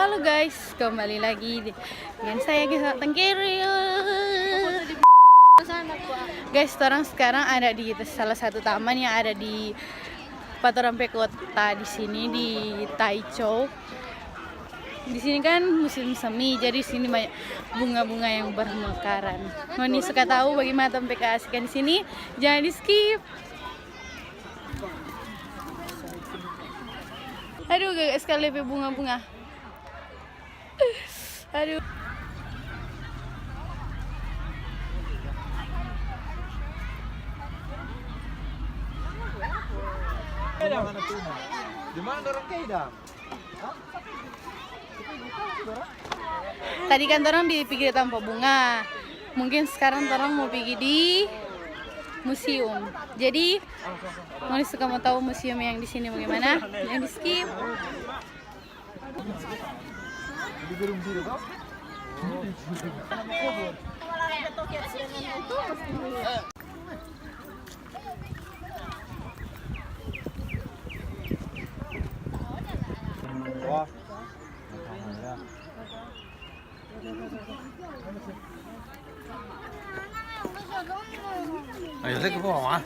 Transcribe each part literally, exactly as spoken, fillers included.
Halo guys, kembali lagi di-, dengan saya Gisela Tengkiril. Guys, torang sekarang ada di salah satu taman yang ada di pa torang pe kota di sini, di Taichou. Di sini kan musim semi, jadi di sini banyak bunga-bunga yang bermekaran. Ngoni suka tahu bagaimana torang pe keasikan di sini? Jangan di skip. Aduh, gaga skali pe bunga-bunga. Aduh. Di mana dorang kei dang? Tadi kan torang di pinggir tampa bunga. Mungkin sekarang torang mo pigi di museum. Jadi, ngoni suka mo tau museum yang di sini bagaimana? Yang di skip. Ayo, lagi bawa.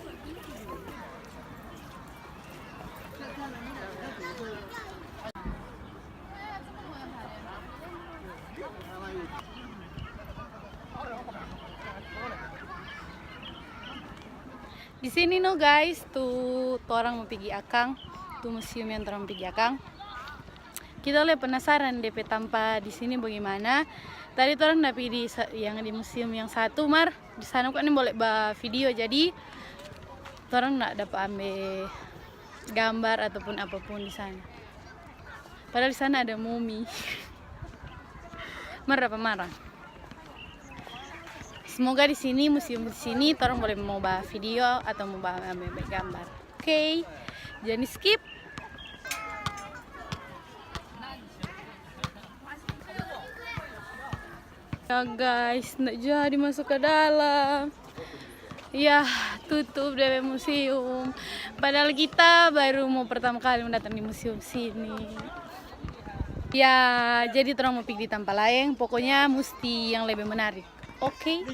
Di sini no guys, tu torang mo pigi akang, tu museum yang torang mo pigi akang. Kita le penasaran depe tampa di sini bagimana. Tadi torang da pi di sa-, yang di museum yang satu, mar di sana kong nimbole ba video, jadi torang nda dapa ambe gambar ataupun apapun di sana. Padahal di sana ada mumi. Mar dapa marah. Semoga di sini, museum di sini, torang bole mo ba video atau mo ba ambe gambar. Oke, jangan di skip. Ya guys, nda jadi masuk ke dalam. Ya, tutup depe museum. Padahal kita baru mo pertama kali mo datang di museum sini. Ya, jadi torang mo pigi di tampa laeng. Pokoknya musti yang lebe menarik. Oke?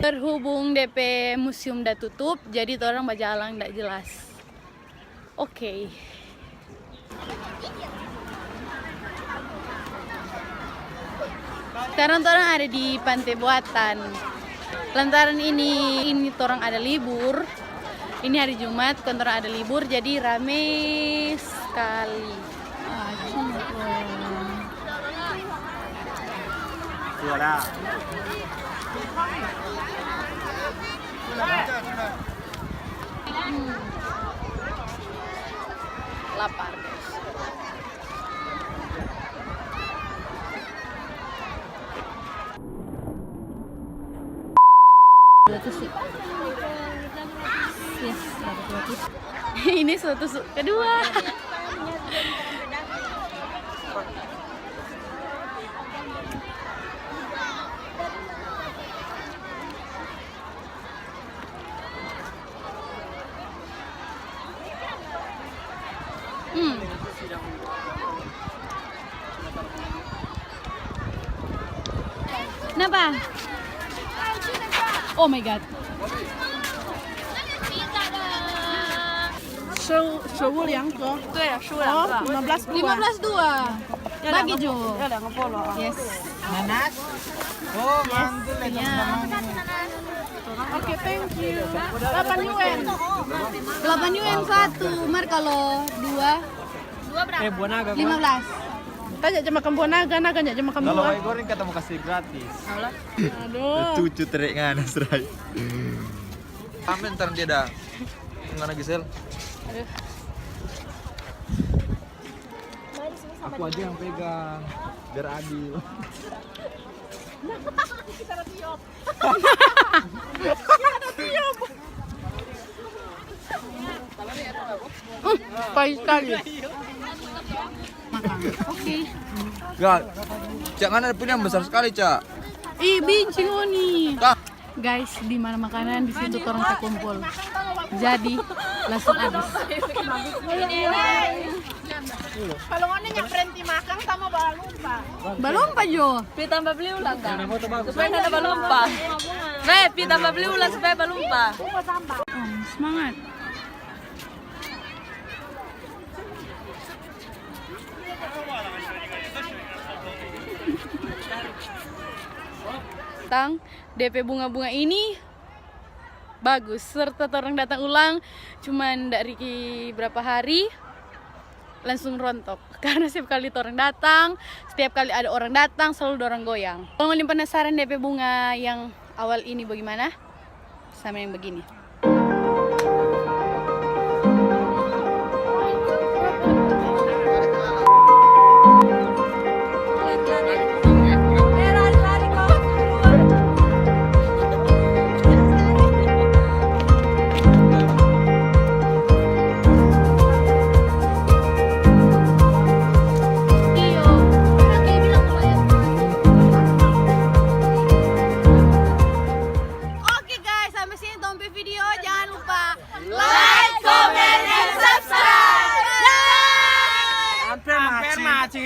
Berhubung depe museum da tutup, jadi torang bajalang nda jelas. Oke. Sekarang torang ada di Pante Buatan. Lantaran ini, ini torang ada libur. Ini hari Jumat, kong torang ada libur, jadi rame skali. Ah, cuma. Suara. Hmm. Lapar, guys. Dua tusuk. Yes, dapat dua tusuk. Ini satu tusuk kedua. Hmm. Napa? Oh my God. 收，收我两个。对，收两个。哦，lima belas dua. Lima belas dua. Bagi jo. Ya, 两个菠萝啊。Yes. Nanas. Oh, mantul ya, teman-teman. Oke, thank you. Delapan yuan. Delapan yuan satu, mar kalau dua, eh, buah naga, lima belas. Tanya cuma makan buah naga, naga cuma makan buah. Kalau mai goreng kata mau kasih gratis. Aduh. Tucu trek ngana serai. Amin, ntar dia dah. Ngana Gisel. Aduh. Aku aja yang pegang, biar adil. Hmm, pahit sekali. Oke. Ya, Cak, ngana punya besar sekali, Cak. Ih, binci ngoni. Guys, di mana makanan, di situ torang takumpul. Jadi, langsung habis. Kalau ngoni nggak berhenti makan, sama balumpa. Balumpa jo. Pi tambah beli ulang, kan? Supaya ada balumpa. Be, pi tambah beli ulang supaya balumpa. Hmm, semangat. Tang, depe bunga-bunga ini bagus, serta torang datang ulang cuman dari berapa hari, langsung rontok. Karena setiap kali torang datang, setiap kali ada orang datang, selalu dorang goyang. Kalau ngoni penasaran depe bunga yang awal ini bagaimana? Sama yang begini. Oke guys, sampai sini tong pe video. Jangan lupa like, comment, and subscribe. Hampir mati.